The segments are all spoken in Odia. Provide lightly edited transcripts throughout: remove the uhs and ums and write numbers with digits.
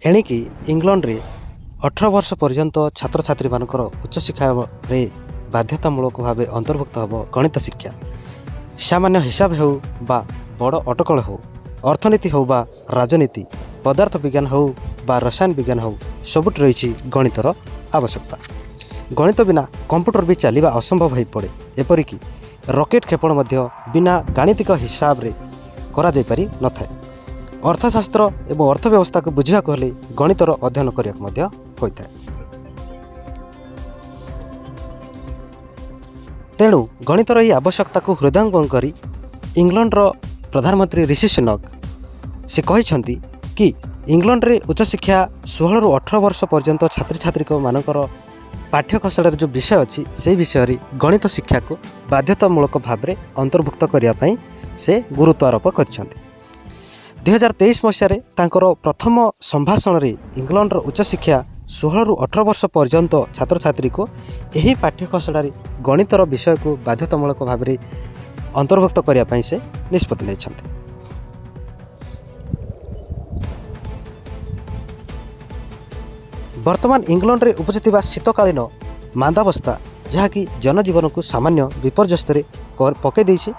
ଏଣିକି ଇଂଲଣ୍ଡରେ 18 ବର୍ଷ ପର୍ଯ୍ୟନ୍ତ ଛାତ୍ରଛାତ୍ରୀମାନଙ୍କର ଉଚ୍ଚଶିକ୍ଷାରେ ବାଧ୍ୟତାମୂଳକ ଭାବେ ଅନ୍ତର୍ଭୁକ୍ତ ହେବ ଗଣିତ ଶିକ୍ଷା। ସାମାନ୍ୟ ହିସାବ ହେଉ ବା ବଡ଼ ଅଟକଳ ହେଉ, ଅର୍ଥନୀତି ହେଉ ବା ରାଜନୀତି, ପଦାର୍ଥ ବିଜ୍ଞାନ ହେଉ ବା ରସାୟନ ବିଜ୍ଞାନ ହେଉ, ସବୁଠି ରହିଛି ଗଣିତର ଆବଶ୍ୟକତା। ଗଣିତ ବିନା କମ୍ପ୍ୟୁଟର ବି ଚାଲିବା ଅସମ୍ଭବ ହୋଇପଡ଼େ। ଏପରିକି ରକେଟ୍ କ୍ଷେପଣ ମଧ୍ୟ ବିନା ଗାଣିତିକ ହିସାବରେ କରାଯାଇପାରି ନଥାଏ। ଅର୍ଥଶାସ୍ତ୍ର ଏବଂ ଅର୍ଥ ବ୍ୟବସ୍ଥାକୁ ବୁଝିବାକୁ ହେଲେ ଗଣିତର ଅଧ୍ୟୟନ କରିବାକୁ ମଧ୍ୟ ହୋଇଥାଏ। ତେଣୁ ଗଣିତର ଏହି ଆବଶ୍ୟକତାକୁ ହୃଦୟଙ୍ଗମ କରି ଇଂଲଣ୍ଡର ପ୍ରଧାନମନ୍ତ୍ରୀ ଋଷି ସୁନକ ସେ କହିଛନ୍ତି କି ଇଂଲଣ୍ଡରେ ଉଚ୍ଚଶିକ୍ଷା 16ରୁ 18 ବର୍ଷ ପର୍ଯ୍ୟନ୍ତ ଛାତ୍ରଛାତ୍ରୀମାନଙ୍କର ପାଠ୍ୟ ଖସଡ଼ାରେ ଯେଉଁ ବିଷୟ ଅଛି, ସେହି ବିଷୟରେ ଗଣିତ ଶିକ୍ଷାକୁ ବାଧ୍ୟତାମୂଳକ ଭାବରେ ଅନ୍ତର୍ଭୁକ୍ତ କରିବା ପାଇଁ ସେ ଗୁରୁତ୍ୱ ଆରୋପ କରିଛନ୍ତି। 2023 ମସିହାରେ ତାଙ୍କର ପ୍ରଥମ ସମ୍ଭାଷଣରେ ଇଂଲଣ୍ଡର ଉଚ୍ଚଶିକ୍ଷା 16ରୁ 18 ବର୍ଷ ପର୍ଯ୍ୟନ୍ତ ଛାତ୍ରଛାତ୍ରୀକୁ ଏହି ପାଠ୍ୟ ଖସଡ଼ାରେ ଗଣିତର ବିଷୟକୁ ବାଧ୍ୟତାମୂଳକ ଭାବରେ ଅନ୍ତର୍ଭୁକ୍ତ କରିବା ପାଇଁ ସେ ନିଷ୍ପତ୍ତି ନେଇଛନ୍ତି। ବର୍ତ୍ତମାନ ଇଂଲଣ୍ଡରେ ଉପୁଜିଥିବା ଶୀତକାଳୀନ ମାନ୍ଦାବସ୍ଥା, ଯାହାକି ଜନଜୀବନକୁ ସାମାନ୍ୟ ବିପର୍ଯ୍ୟସ୍ତରେ ପକାଇ ଦେଇଛି,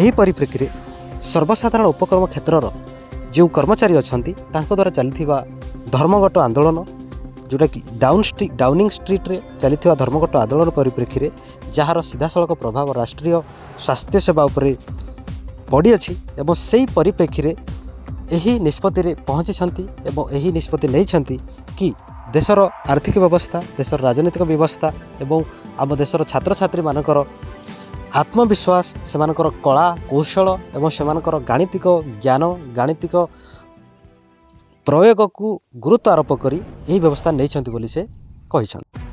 ଏହି ପରିପ୍ରେକ୍ଷୀରେ ସର୍ବସାଧାରଣ ଉପକ୍ରମ କ୍ଷେତ୍ରର ଯେଉଁ କର୍ମଚାରୀ ଅଛନ୍ତି, ତାଙ୍କ ଦ୍ୱାରା ଚାଲିଥିବା ଧର୍ମଘଟ ଆନ୍ଦୋଳନ, ଯେଉଁଟାକି ଡାଉନିଂ ଷ୍ଟ୍ରିଟ୍ରେ ଚାଲିଥିବା ଧର୍ମଘଟ ଆନ୍ଦୋଳନ ପରିପ୍ରେକ୍ଷୀରେ ଯାହାର ସିଧାସଳଖ ପ୍ରଭାବ ରାଷ୍ଟ୍ରୀୟ ସ୍ୱାସ୍ଥ୍ୟ ସେବା ଉପରେ ପଡ଼ିଅଛି ଏବଂ ସେହି ପରିପ୍ରେକ୍ଷୀରେ ଏହି ନିଷ୍ପତ୍ତିରେ ପହଞ୍ଚିଛନ୍ତି ଏବଂ ଏହି ନିଷ୍ପତ୍ତି ନେଇଛନ୍ତି କି ଦେଶର ଆର୍ଥିକ ବ୍ୟବସ୍ଥା, ଦେଶର ରାଜନୈତିକ ବ୍ୟବସ୍ଥା ଏବଂ ଆମ ଦେଶର ଛାତ୍ରଛାତ୍ରୀମାନଙ୍କର ଆତ୍ମବିଶ୍ୱାସ, ସେମାନଙ୍କର କଳା କୌଶଳ ଏବଂ ସେମାନଙ୍କର ଗାଣିତିକ ଜ୍ଞାନ, ଗାଣିତିକ ପ୍ରୟୋଗକୁ ଗୁରୁତ୍ୱ ଆରୋପ କରି ଏହି ବ୍ୟବସ୍ଥା ନେଇଛନ୍ତି ବୋଲି ସେ କହିଛନ୍ତି।